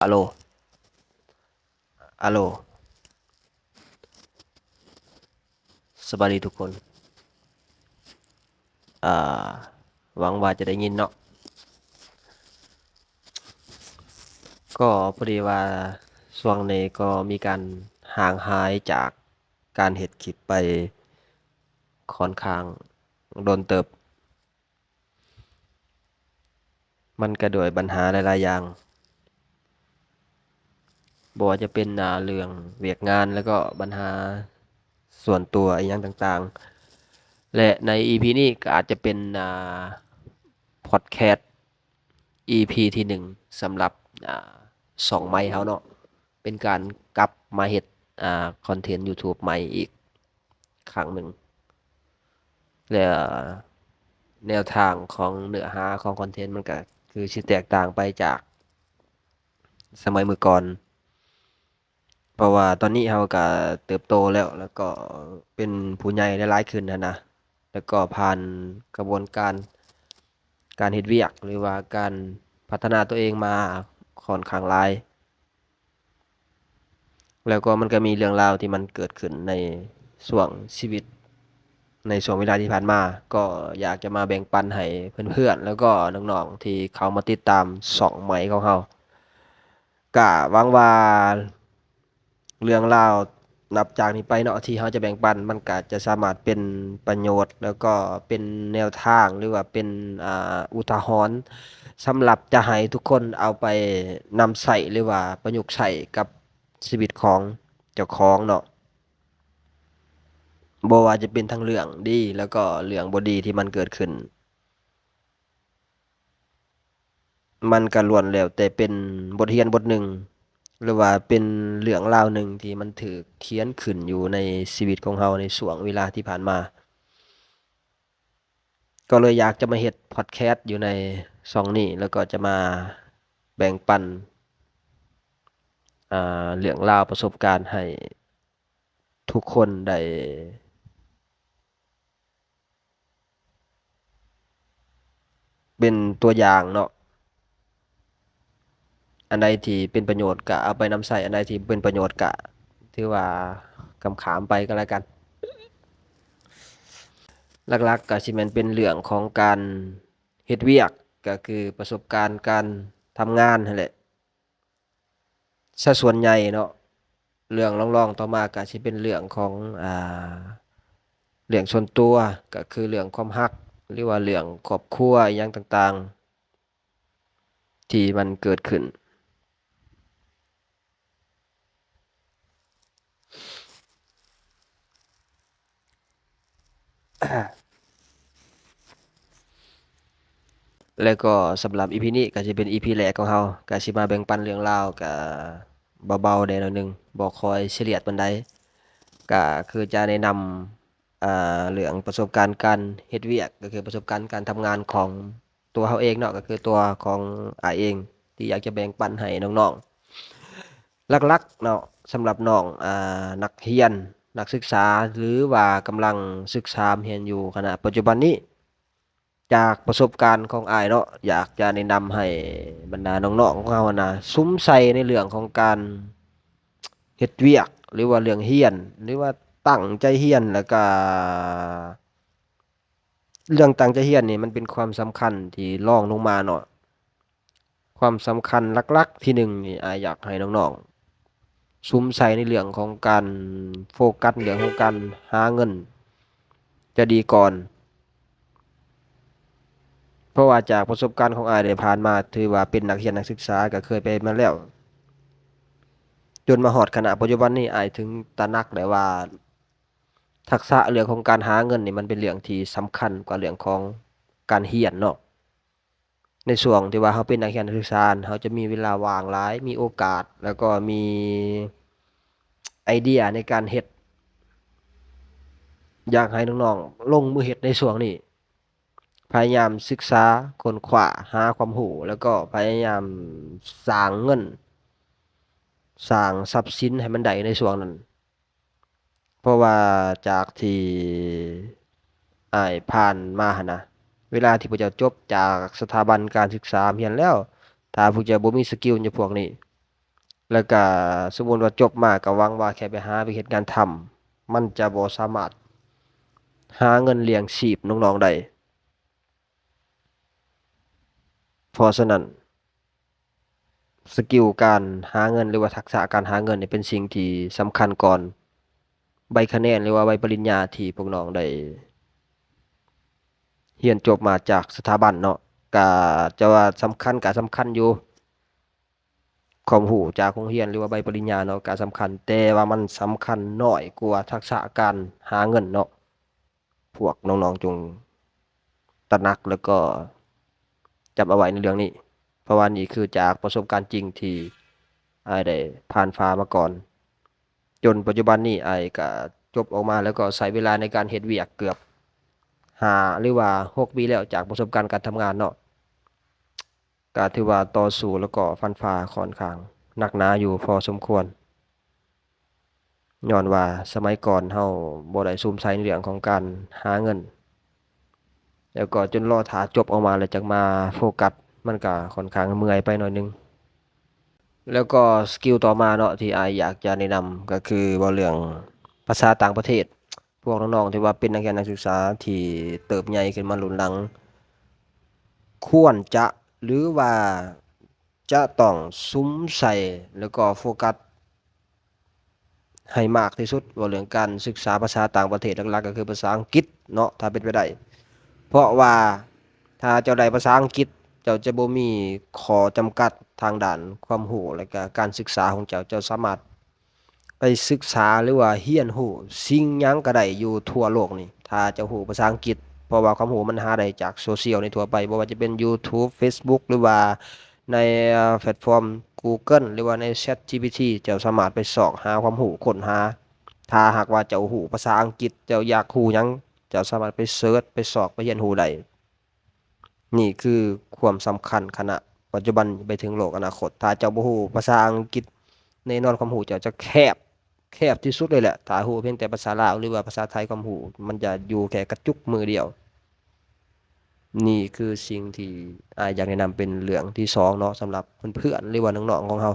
ອາໂລ ອາໂລ ສະບາຍດີທຸກຄົນ. ອາ ຫວັງວ່າຈະໄດ້ຍິນເນາະ. ກໍພໍດີວ່າຊ່ວງນີ້ກໍມີການຫ່າງຫາຍຈາກການເຮັດຄລິບໄປຂ້ອນຂ້າງດົນເຕີບ. ມັນກະດ້ວຍບັນຫາຫຼາຍໆຢ່າງ, ບໍ່ວ່າຈະເປັນ ອາ ເລື່ອງວຽກງານ ແລ້ວກໍບັນຫາສ່ວນຕົວອີ່ຫຍັງຕ່າງໆ ແລະ ໃນອີພີນີ້ກໍອາດຈະເປັນ ອາ ພອດແຄສອີພີທີໜຶ່ງ ສຳລັບ ອາ ຊ່ອງໃໝ່ເຮົາເນາະ, ເປັນການກັບມາເຮັດ ອາ ຄອນເທັນຢູທູບໃໝ່ອີກ ຄັ້ງໜຶ່ງ ແລະ ແນວທາງຂອງເນື້ອຫາຂອງຄອນເທັນມັນກະຄືຊິແຕກຕ່າງໄປຈາກສະໄໝເມື່ອກ່ອນ, ເພາະວ່າຕອນນີ້ເຮົາກະເຕີບໂຕແລ້ວ ແລ້ວກໍເປັນຜູ້ໃຫຍ່ຫຼາຍໆຂຶ້ນຫັ້ນນະ, ແລ້ວກໍຜ່ານຂະບວນການ ການເຮັດວຽກ ຫຼືວ່າການພັດທະນາຕົວເອງມາຂ້ອນຂ້າງຫຼາຍ. ແລ້ວກໍມັນກໍມີເລື່ອງລາວທີ່ມັນເກີດຂຶ້ນໃນຊ່ວງຊີວິດ ໃນຊ່ວງເວລາທີ່ຜ່ານມາ, ກໍຢາກຈະມາແບ່ງປັນໃຫ້ເພື່ອນໆ ແລ້ວກໍນ້ອງໆທີ່ເຂົ້າມາຕິດຕາມຊ່ອງໃໝ່ຂອງເຮົາ. ກະຫວັງວ່າເລື່ອງລາວນັບຈາກນີ້ໄປເນາະ ທີ່ເຮົາຈະແບ່ງປັນ ມັນກະຈະສາມາດເປັນປະໂຫຍດ ແລ້ວກໍເປັນແນວທາງ ຫຼືວ່າເປັນ ອາ ອຸທາຫອນ ສຳລັບຈະໃຫ້ທຸກຄົນເອົາໄປນຳໃຊ້ ຫຼືວ່າປະຍຸກໃຊ້ກັບຊີວິດຂອງເຈົ້າຂອງເນາະ, ບໍ່ວ່າຈະເປັນທັງເລື່ອງດີ ແລ້ວກໍເລື່ອງບໍ່ດີທີ່ມັນເກີດຂຶ້ນ, ມັນກະລ້ວນແລ້ວແຕ່ເປັນບົດຮຽນບົດໜຶ່ງ ຫຼືວ່າເປັນເລື່ອງລາວໜຶ່ງທີ່ມັນຖືກຂຽນຂຶ້ນຢູ່ໃນຊີວິດຂອງເຮົາໃນຊ່ວງເວລາທີ່ຜ່ານມາ. ກໍເລີຍຢາກຈະມາເຮັດພອດແຄສຢູ່ໃນຊ່ອງນີ້ ແລ້ວກໍຈະມາແບ່ງປັນ ອາ ເລື່ອງລາວປະສົບການໃຫ້ທຸກຄົນໄດ້ເປັນຕົວຢ່າງເນາະ. ອັນໃດທີ່ເປັນປະໂຫຍດກະເອົາໄປນຳໃຊ້, ອັນໃດທີ່ບໍ່ເປັນປະໂຫຍດກະຖືວ່າຂ້າມໆໄປກໍແລ້ວກັນ. ຫຼັກໆກະຊິແມ່ນເປັນເລື່ອງຂອງການເຮັດວຽກ, ກະຄືປະສົບການການທຳງານຫັ້ນແຫຼະ ຊະສ່ວນໃຫຍ່ເນາະ. ເລື່ອງລອງໆຕໍ່ມາກະຊິເປັນເລື່ອງຂອງ ອາ ເລື່ອງສ່ວນຕົວ, ກະຄືເລື່ອງຄວາມຮັກ ຫຼືວ່າເລື່ອງຄອບຄົວອີ່ຫຍັງຕ່າງໆ ທີ່ມັນເກີດຂຶ້ນ. ແລ້ວກໍສຳລັບອີພີນີ້ກະຊິເປັນອີພີແລກຂອງເຮົາ, ກະຊິມາແບ່ງປັນເລື່ອງລາວ ກະເບົາໆແດ່ໜ້ອຍໜຶ່ງ, ບໍ່ຄ່ອຍຊີຣຽສປານໃດ. ກະຄືຈະແນະນຳ ອາ ເລື່ອງປະສົບການການເຮັດວຽກ, ກໍຄືປະສົບການການທຳງານຂອງ ຕົວເຮົາເອງເນາະ, ກໍຄືຕົວຂອງອ້າຍເອງ ທີ່ຢາກຈະແບ່ງປັນໃຫ້ນ້ອງໆ. ຫຼັກໆເນາະ ສຳລັບນ້ອງ ອາ ນັກຮຽນ ນັກສຶກສາ ຫຼືວ່າກຳລັງສຶກສາຮຽນຢູ່ຂະນະປັດຈຸບັນນີ້, ຈາກປະສົບການຂອງອ້າຍເນາະ ຢາກຈະແນະນຳໃຫ້ບັນດານ້ອງໆຂອງເຮົາຫັ້ນນະ ສຸມໃສ່ໃນເລື່ອງຂອງການເຮັດວຽກ ຫຼືວ່າເລື່ອງຮຽນ ຫຼືວ່າຕັ້ງໃຈຮຽນ ແລ້ວກະ ເລື່ອງຕັ້ງໃຈຮຽນນີ້ມັນເປັນຄວາມສຳຄັນທີ່ລອງລົງມາເນາະ. ຄວາມສຳຄັນຫຼັກໆທີໜຶ່ງນີ້ ອ້າຍຢາກໃຫ້ນ້ອງໆສຸມໃສ່ໃນເລື່ອງຂອງການໂຟກັສເລື່ອງຂອງການຫາເງິນຈະດີກ່ອນ. ເພາະວ່າຈາກປະສົບການຂອງອ້າຍໄດ້ຜ່ານມາ ຖືວ່າເປັນນັກຮຽນນັກສຶກສາ ກໍເຄີຍໄປມາແລ້ວ, ຈົນມາຮອດຂະນະປັດຈຸບັນນີ້ ອ້າຍເຖິງຕະໜັກໄດ້ວ່າ ທັກສະເລື່ອງຂອງການຫາເງິນນີ້ ມັນເປັນເລື່ອງທີ່ສຳຄັນກວ່າເລື່ອງຂອງການຮຽນເນາະ. ໃນຊ່ວງທີ່ວ່າເຮົາເປັນນັກຮຽນນັກສຶກສາ ເຮົາຈະມີເວລາວ່າງຫຼາຍ, ມີໂອກາດ ແລ້ວກໍມີໄອເດຍໃນການເຮັດ. ຢາກໃຫ້ນ້ອງໆລົງມືເຮັດໃນຊ່ວງນີ້. ພະຍາຍາມສຶກສາ, ຄົ້ນຄວ້າ, ຫາຄວາມຮູ້ ແລ້ວກໍພະຍາຍາມສ້າງເງິນ, ສ້າງຊັບສິນໃຫ້ມັນໄດ້ໃນຊ່ວງນັ້ນ. ເພາະວ່າຈາກທີ່ອ້າຍຜ່ານມາຫັ້ນນະ, ເວລາທີ່ພວກເຈົ້າຈົບຈາກສະຖາບັນການສຶກສາຮຽນແລ້ວ, ຖ້າພວກເຈົ້າບໍ່ມີສະກິວໃນພວກນີ້, ແລ້ວກະສົມມຸດວ່າຈົບມາກະຫວັງວ່າແຄ່ໄປຫາວຽກເຮັດງານທຳ ມັນຈະບໍ່ສາມາດຫາເງິນລ້ຽງຊີບນ້ອງໆໄດ້. ເພາະສະນັ້ນ ສະກິວການຫາເງິນ ຫຼືວ່າທັກສະການຫາເງິນນີ້ເປັນສິ່ງທີ່ສຳຄັນກ່ອນໃບຄະແນນ ຫຼືວ່າໃບປະລິນຍາທີ່ພວກນ້ອງໄດ້ຮຽນຈົບມາຈາກສະຖາບັນເນາະ. ກະຈະວ່າສຳຄັນກະສຳຄັນຢູ່ ຄວາມຮູ້ຈາກໂຮງຮຽນ ຫຼືວ່າໃບປະລິນຍາເນາະ ກະສຳຄັນ ແຕ່ວ່າມັນສຳຄັນໜ້ອຍກວ່າທັກສະການຫາເງິນເນາະ. ພວກນ້ອງໆຈົ່ງຕະໜັກ ແລ້ວກໍຈຳເອົາໄວ້ໃນເລື່ອງນີ້ ເພາະວ່ານີ້ຄືຈາກປະສົບການຈິງທີ່ອ້າຍໄດ້ຜ່ານຜ່າມາກ່ອນ. ຈົນປັດຈຸບັນນີ້ ອ້າຍກະຈົບອອກມາ ແລ້ວກໍໃຊ້ເວລາໃນການເຮັດວຽກເກືອບຫ້າ ຫຼືວ່າຫົກປີແລ້ວ ຈາກປະສົບການການທຳງານເນາະ. ກະຖືວ່າຕໍ່ສູ້ ແລ້ວກໍຟັນຝ່າຂ້ອນຂ້າງໜັກໜາຢູ່ພໍສົມຄວນ ຍ້ອນວ່າສະໄໝກ່ອນເຮົາບໍ່ໄດ້ສຸມໃສ່ໃນເລື່ອງຂອງການຫາເງິນ ແລ້ວກໍຈົນລໍຖ້າຈົບອອກມາແລ້ວຈັ່ງມາໂຟກັດ ມັນກະຂ້ອນຂ້າງເມື່ອຍໄປໜ້ອຍໜຶ່ງ. ແລ້ວກໍສະກິວຕໍ່ມາເນາະ ທີ່ອ້າຍຢາກຈະແນະນຳ ກໍຄືເວົ້າເລື່ອງພາສາຕ່າງປະເທດ. ພວກນ້ອງໆທີ່ວ່າເປັນນັກຮຽນນັກສຶກສາທີ່ເຕີບໃຫຍ່ຂຶ້ນມາລຸ້ນຫຼັງ ຄວນຈະ ຫຼືວ່າຈະຕ້ອງສຸມໃສ່ ແລ້ວກໍໂຟກັດໃຫ້ມາກທີ່ສຸດ ເວົ້າເລື່ອງການສຶກສາພາສາຕ່າງປະເທດ ຫຼັກໆກໍຄືພາສາອັງກິດເນາະ ຖ້າເປັນໄປໄດ້. ເພາະວ່າຖ້າເຈົ້າໄດ້ພາສາອັງກິດ ເຈົ້າຈະບໍ່ມີຂໍ້ຈຳກັດທາງດ້ານຄວາມຮູ້ ແລະກະການສຶກສາຂອງເຈົ້າ, ເຈົ້າສາມາດ ໄປສຶກສາ ຫຼືວ່າຮຽນຮູ້ສິ່ງຫຍັງກໍໄດ້ຢູ່ທົ່ວໂລກນີ້ ຖ້າເຈົ້າຮູ້ພາສາອັງກິດ, ເພາະວ່າຄວາມຮູ້ມັນຫາໄດ້ຈາກໂຊຊຽວໃນທົ່ວໄປ, ບໍ່ວ່າຈະເປັນ YouTube Facebook ຫຼືວ່າໃນ ເອີ ແພລດຟອມ Google ຫຼືວ່າໃນ ChatGPT ເຈົ້າສາມາດໄປຊອກຫາຄວາມຮູ້, ຄົ້ນຫາ. ຖ້າຫາກວ່າເຈົ້າຮູ້ພາສາອັງກິດ, ເຈົ້າຢາກຮູ້ຫຍັງ, ເຈົ້າສາມາດໄປເສີດ, ໄປຊອກ, ໄປຮຽນຮູ້ໄດ້. ນີ້ຄືຄວາມສຳຄັນຂະນະປັດຈຸບັນໄປເຖິງໂລກອະນາຄົດ. ຖ້າເຈົ້າບໍ່ຮູ້ພາສາອັງກິດ, ແນ່ນອນຄວາມຮູ້ເຈົ້າຈະແຄບ, ແຄບທີ່ສຸດເລີຍແຫຼະ. ຖ້າຮູ້ພຽງແຕ່ພາສາລາວ ຫຼືວ່າພາສາໄທ, ຄວາມຮູ້ມັນຈະຢູ່ແຄ່ກະຈຸກມືດຽວ. ນີ້ຄືສິ່ງທີ່ອ້າຍຢາກແນະນຳເປັນເລື່ອງທີສອງເນາະ, ສຳລັບເພື່ອນໆ ຫຼືວ່ານ້ອງໆຂອງເຮົາ.